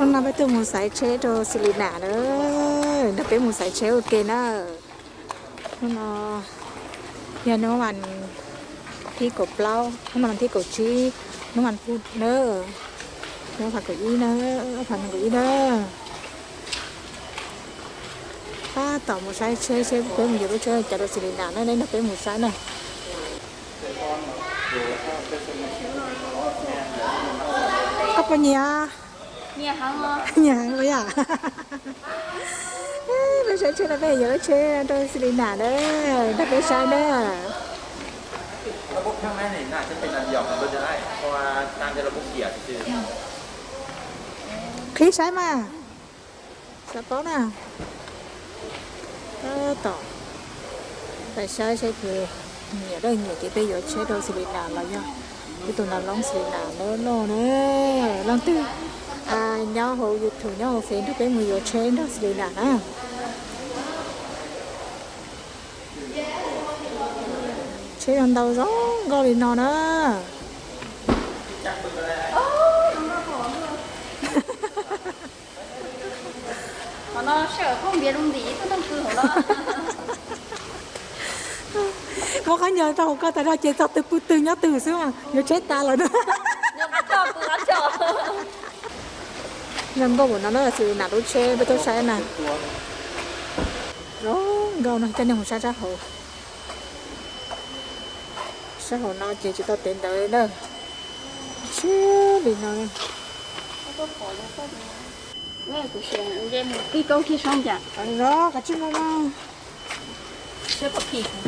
Hnub no peb tuaj mus xaiv tsheb rau Selena na, nrog peb mus xaiv tsheb ua ke na. Hnub no yog hnub vas thib kaum plaub, hnub no vas thib kaum tsib, hnub vas phuj na, hnub vas kaum ib na, vas kaum ib na. Tab tom mus saib tsheb seb peb mus yuav lub tsheb cas rau Selena na, neb nrog peb mus saib na. Koj puas nyiam? Nyiam heev os yom. Peb saib tsheb no peb yuav lub tsheb rau Selena na, nrog peb saib na. Qhib saib mas. Xav paub na. Tab tom pais saib saib puas nyiam, nyiam ces peb yuav tsheb rau Selena los yog ib tug nas loob Selena loj loj na. Leej twg nyob hauv YouTube nyob hauv Fev nrog peb mus yuav tsheb nrog Selena na. Tsheb zoo ntau zoo nkauj li no na. Qhov no sij hawm khaub npias zoo ntim ib tug neeg pw hauv no. Muab qhov nyuag rau hauv ko tas zog ces txog twg pw twg nyob twg xwb, yuav tsheb tas lawm na. Zoo nkauj npaum no na, Selena lub tsheb peb tuaj saib na. Zoo nkauj no, coj nej mus saib sab hauv. Sab hauv no ces tsis tau tev ntawv li na. Siab li no. Qab tsis mus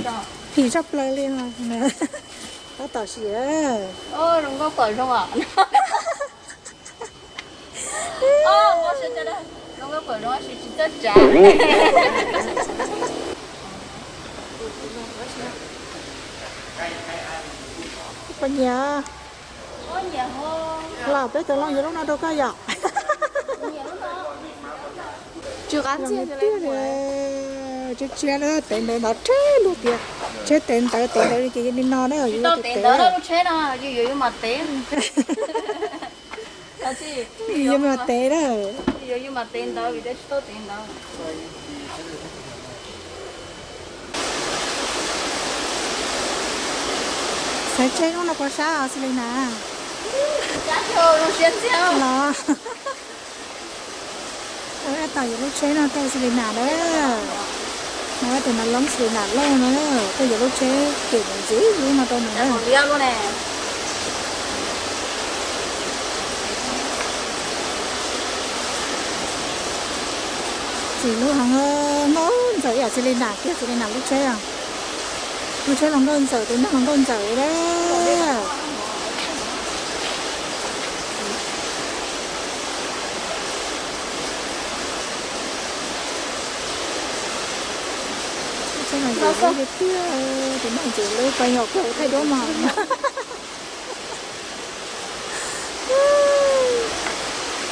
no. Phim tshaj plaws li no. Tab tom sim. Puas nyiam? Los peb tus loj yuav lub no rau koj yom. Zoo tiag tiag. Tsheb tshiab na, tev ntawv ntov rhe lug tiag. Tsheb tev ntawv tev ntawv li ces yog li no na, yuav tev. Yuav mas tev na. Xaiv tsheb hnub no puas sab os Selena? Los. Tab tom yuav lub tsheb no rau Selena na. No tus nas loob Selena loj no, tuaj yuav lub tsheb kem ntxiv lub no rau nws na. Ntxim hlub heev, nkauj ntxawm ib yam Selena kiag, Selena lub tsheb. Lub tsheb los nkauj ntxawm, tus neeg los nkauj ntxawm li. Lub tsheb no ntxim hlub tiag tiag, tus neeg ntxim hlub, pab nyuam qhuav thaij duab mog.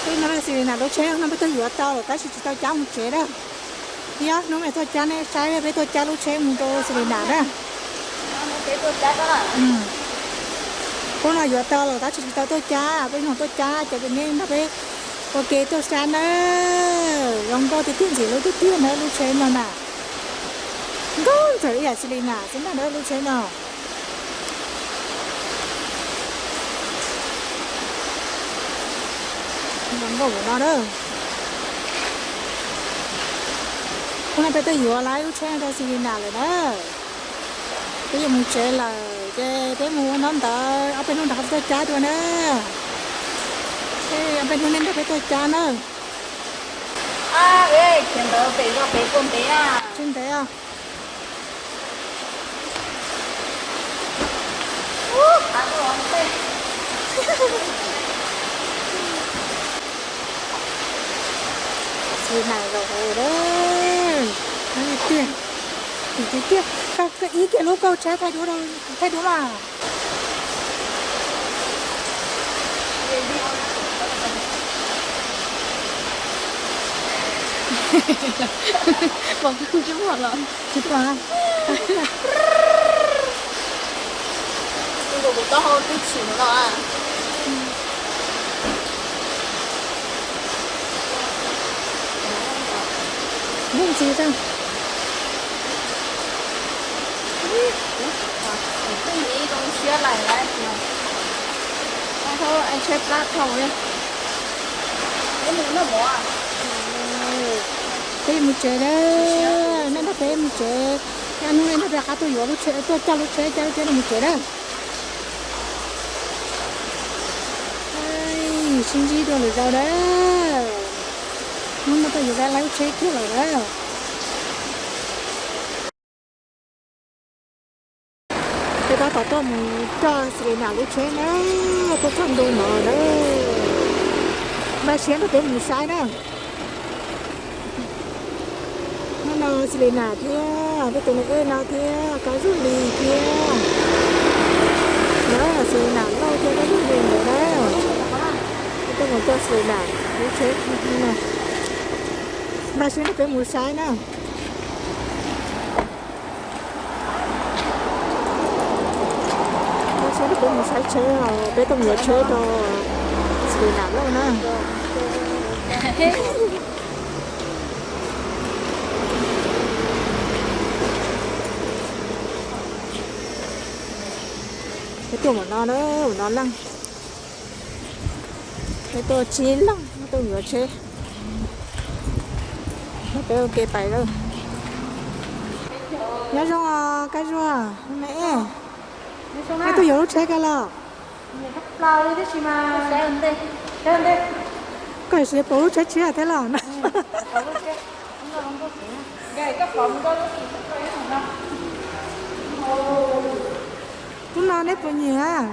Peb no Selena lub tsheb no peb tuaj yuav tau lawm tab sis tsis tau cab mus tsev na. Yog hnub mam tuaj cab nej saib, peb tuaj cab lub tsheb mus rau Selena na. Hnub no yuav tau lawm tab sis tsis tau tuaj cab, peb hnub tuaj cab ces peb neb nrog peb ua ke tuaj saib na. Zoo nkauj tiag tiag, ntxim hlub tiag tiag na lub tsheb no na. Nkauj ntxawm ib yam Selena xwb ntag na lub tsheb no. Zoo nkauj npaum no na. Hnub no peb twb yuav lawm lub tsheb no rau Selena lawm na. Peb yuav mus tsev lawm ces peb mus ua ntaub ntawv, ob peb hnub rov qab tuaj cab dua na. Ob peb hnub nej nrog peb tuaj cab na. Tsis ntev os. Tsis hais los tiag, tiag tiag, koj ib kiag lub kauj tsheb thaij duab, thaij duab mas. Pom tsis pom los tsis pom. Kuv taub hau twb chim no. Ntxiv a. Peb mus tsev a, nej nrog peb mus tsev. Hnub no nej rov qab tuaj yuav lub tsheb, tuaj coj lub tsheb, coj lub tsheb no mus tsev na. Sib ntsib dua lwm zaus na. Hnub no tuaj yuav lawv lub tsheb kiag lawm na. Peb tab tom tuaj mus coj Selena lub tsheb na, tuaj txog ntu no na. Npaj siab nrog peb mus saib na. Hnub no Selena thiab peb tus nus wb no thiab Kab Zuag Lis thiab na, Selena Lauj thiab Kab Zuag Lis nkawd na. Peb tuaj mus coj Selena lub tsheb no. Npaj siab nrog peb mus saib na. Npaj siab nrog peb mus saib tsheb os, peb tuaj mus yuav tsheb rau Selena Lauj na. Peb tuaj mus no na, mus no leej. Peb tuaj tsib leeg tuaj mus yuav tsheb. Peb ua ke pais lawm. Nyob zoo os Kab Zuag, me, peb tuaj yuav lub tsheb koj los? Koj siv pauv lub tsheb tshiab thiab los? Hnub no neb puas nyiam?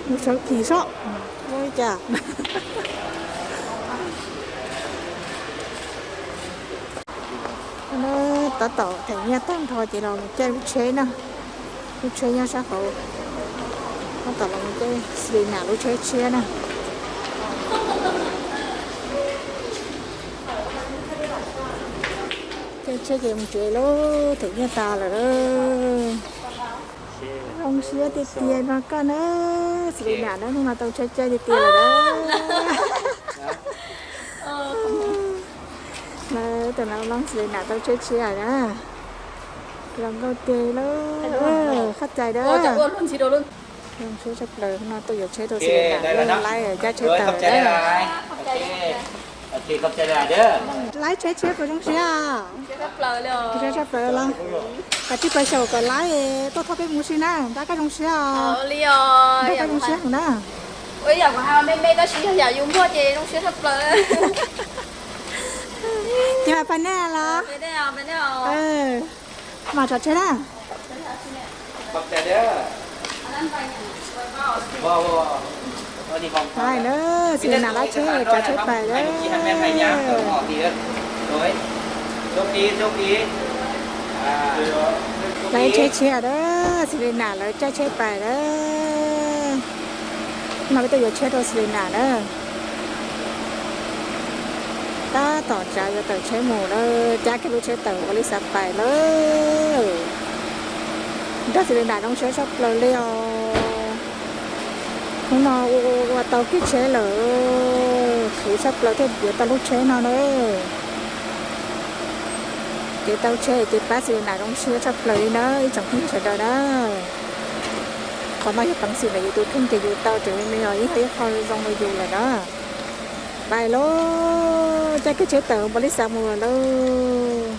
Mus sawv kis sob, ua li cas? Tab tom them nyiaj tag nrho ces los mus caij lub tsheb na. Lub tsheb nyob sab hauv. Tab tom los mus caij Selena lub tsheb tshiab na. Caij tsheb ces mus tsev lauj, them nyiaj tas lawm. Zoo siab tiag tiag no koj na, Selena na, hnub no tau tsheb caij tiag tiag lawm na. Tus no loob Selena tau tsheb tshiab na. Zoo nkauj tiag lauj, qhov txhais dab. Zoo siab tshaj plaws no tuaj yuav tsheb rau Selena, loob laib caij tsheb tawm na. Laib tsheb tshiab puas zoo siab? Zoo siab tshaj plaws los? Kom tsis pais xyaum kom laib tuaj thauj peb mus si na, nrog koj zoo siab os. Nrog koj zoo siab mus na. Ces mam pais nej los? Mam tso tsheb na. Pais na, Selena lawv tsheb, tsav tsheb pais na. Lawv tsheb tshiab na, Selena lawv caij tsheb pais na. No peb tuaj yuav tsheb rau Selena na. Tab tom tsav yuav tawm tsheb mus na, caij kiag lub tsheb tawm ua li xav pais lawm. Nrog Selena zoo siab tshaj plaws li os. Hnub no ua tau kiag tsheb lawm, khwv tshaj plaws thiaj yuav tau lub tsheb no na. Ces tau tsheb ces pab Selena zoo siab tshaj plaws li na ib tsoom phooj ywg sawv daws na. Qhov no yog peev xwm ntawm yus tus kheej ces yus tau tseem me me os, yeej yog ib qho zoo rau yus lawm na. Pais lauj, caij kiag tsheb tawm npaum li xav mus lawm lauj.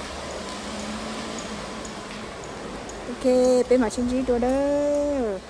Ok, peb mam sib ntsib dua nawb.